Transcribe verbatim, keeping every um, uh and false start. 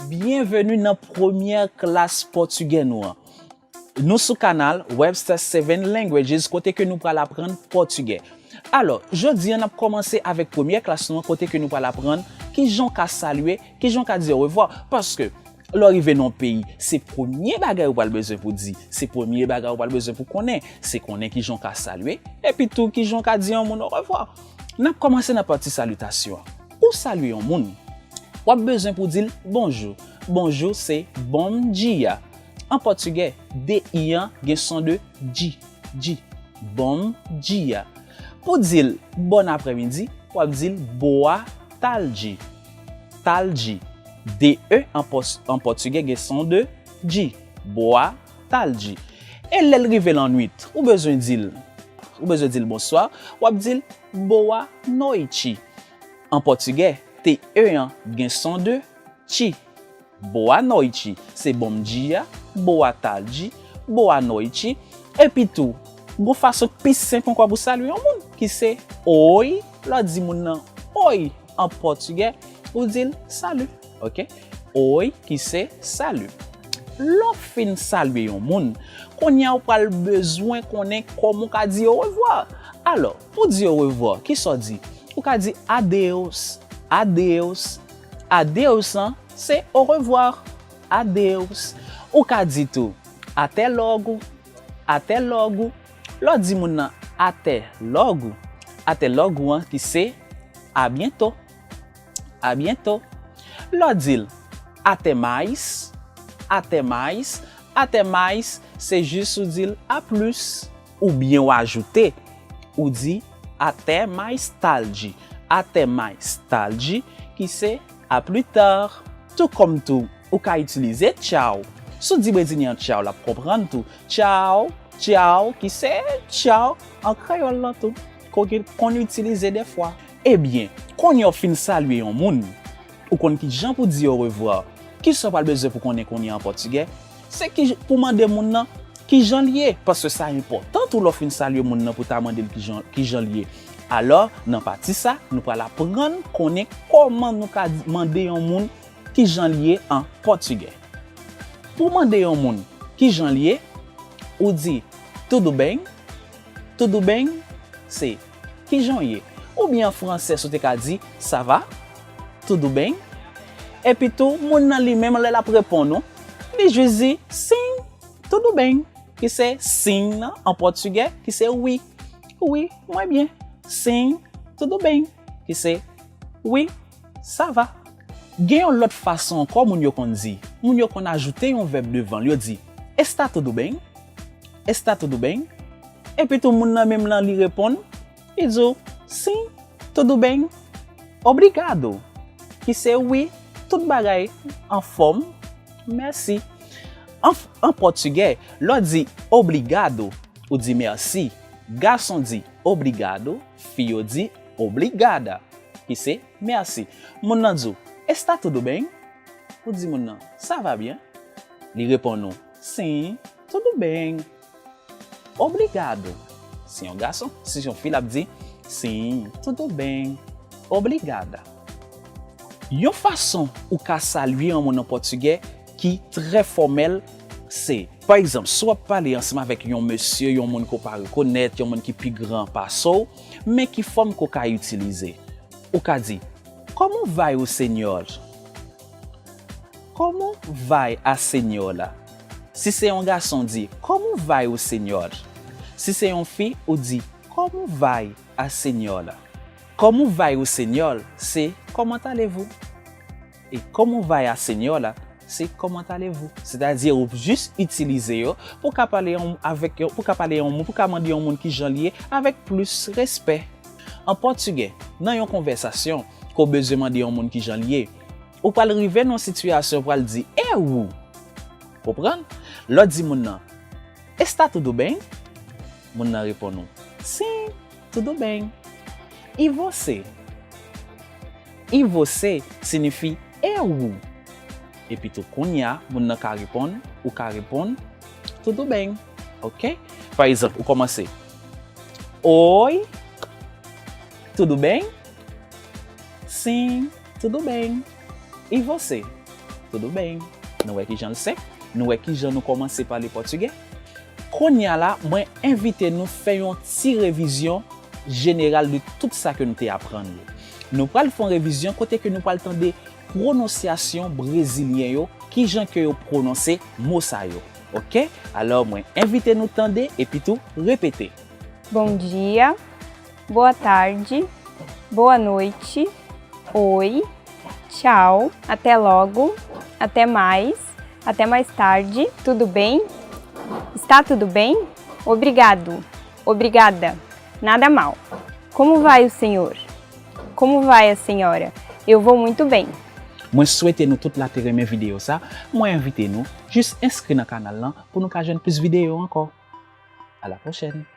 Byenveni nan premyè klas pòtigè nou an. Nou sou kanal Webster Seven Languages, kote ke nou pral aprann pòtigè. Alò, jodi a n ap kòmanse avèk premyè klas nou an, kote ke nou pral aprann kijan w ka salye, kijan w ka di orevwa. Paske lè w rive nan yon peyi, se premye bagay ou pral bezwen pou di, se premye bagay ou pral bezwen pou konnen, se konnen kijan w ka salye, epi tou kijan w ka di yon moun orevwa. N ap kòmanse nan pati salitasyon an. Ou salye yon moun, w ap bezwen pou di l bonjou. Bonjou se bom dia. An pòtigè, de i an gen son de dji, dji. Bom dia. Pou di l bon aprèmidi, w ap di l boa tarde. Tarde. De e an pòs-, an pòtigè gen son de dji. Boa tarde. E lè l rive lannwit, ou bezwen di l, ou bezwen di l bonswa, w ap di l boa noite. An pòtigè, te e an gen son de ti. Boa noite, se bom dia, boa tarde, boa noite. Epi tou, gon fason k pi senp ankò pou salye yon moun, ki se oi. Lè w di moun nan oi an pòtigè, ou di l salut, ok? Oi, ki se salut. Lè w fin salye yon moun, kounye a ou pral bezwen konnen kòman w ka di orevwa. Alò, pou di orevwa, kisa w di? Ou ka di adeus, adeus. Adeus lan, se orevwa. Adeus. Ou ka di tou até logo, até logo. Lè w di moun nan até logo, até logo an ki se a bientôt, a bientôt. Lè w di l até mais, até mais, até mais, se jis ou di l a plus, oubyen w ajoute, ou di até mais tarde, até mais tarde, ki se a plus tard. Tou kòm tou, ou ka itilize tchao. Si w di brezilyen an tchao, l ap konprann tou. Tchao, tchao, ki se tchao an kreyòl lan tou, ke w gen konn itilize dèfwa. Ebyen, kounye a w fin salye yon moun, ou konn ki jan pou di orevwa. Kisa w pral bezwen pou konnen kounye a an pòtigè? Se ki, pou mande moun nan ki jan l ye, paske sa enpòtan tou lè w fin salye moun nan pou ta mande l ki jan, ki jan l ye. Alò, nan pati sa, nou pral aprann konnen kòman nou ka di, mande yon moun ki jan l ye an pòtigè. Pou mande yon moun ki jan l ye, ou di tudo bem, tudo bem, se ki jan w ye? Oubyen an fransè, si w te ka di ça va, tudo bem. Epi tou, moun nan li menm, lè l ap reponn ou, li jis di sim, tudo bem, ki se sim nan an pòtigè, ki se wi. Wi, mwen byen. Sim, tudo bem, ki se wi, ça va. Gen yon lòt fason ankò moun yo konn di. Moun yo konn ajoute yon vèb devan l, yo di está tudo bem, está tudo bem. Epi tou moun nan menm lan li reponn, li di w sim, tudo bem, obrigado, ki se wi, tout bagay anfòm, mèsi. An, an pòtigè, lè w di obrigado, ou di mèsi. Gason di obrigado, fi yo di obrigada, ki se mèsi. Moun nan di w está tudo bem? Ou di moun nan ça va bien? Li reponn ou sim, tudo bem, obrigado. Si yon gason, si yon fi, l ap di sim, tudo bem, obrigada. Yon fason ou ka salye yon moun an pòtigè ki trè fòmèl, se, pa egzanp, si w ap pale ansanm avèk yon mesye, yon moun ke w pa rekonèt, yon moun ki pi gran pase w, men ki fòm ke w ka itilize? Ou ka di como vai o senhor? Como vai a senhora? Si se yon gason, di como vai o senhor? Si se yon fi, ou di como vai a senhora? Como vai o senhor? Se comment allez-vous? E como vai a senhora? Se comment allez-vous? Sètadi ou jis itilize yo pou ka pale yon, avèk yon, pou ka pale yon moun, pou ka mande yon moun ki jan l ye avèk plis respè. An pòtigè, nan yon konvèsasyon, ke w bezwen mande yon moun ki jan l ye, ou pral rive nan yon sitiyasyon, ou pral di e ou? Konprann? Lè w di moun nan está tudo bem? Moun nan reponn ou sim, tudo bem. E você? E você siyifi e ou? Epi tou kounye a, moun nan ka reponn, ou ka reponn tudo bem. Ok? Pa egzanp, ou kòmanse oi, tudo bem? Sim, Tudo bem. E você? Tudo bem. Nou wè kijan l senp? Nou wè kijan nou kòmanse pale pòtigè? Kounye a la, mwen envite nou fè yon ti revizyon jeneral de tout sa ke nou te aprann yo. Nou pral fè yon revizyon kote ke nou pral tande pwononsyasyon brezilyen yo, kijan ke yo pwononse mo sa yo. Oke? Alò, mwen envite nou tande epi tou repete. Bom dia, boa tarde, boa noite, oi, tchau, até logo, até mais, até mais tarde, tudo bem? Está tudo bem? Obrigado, obrigada, nada mal. Como vai o senhor? Como vai a senhora? Eu vou muito bem. Mwen swete nou tout la te renmen videyo sa. Mwen envite nou jis enskri nan kanal lan pou nou ka jwenn plis videyo ankò. A la pwochèn!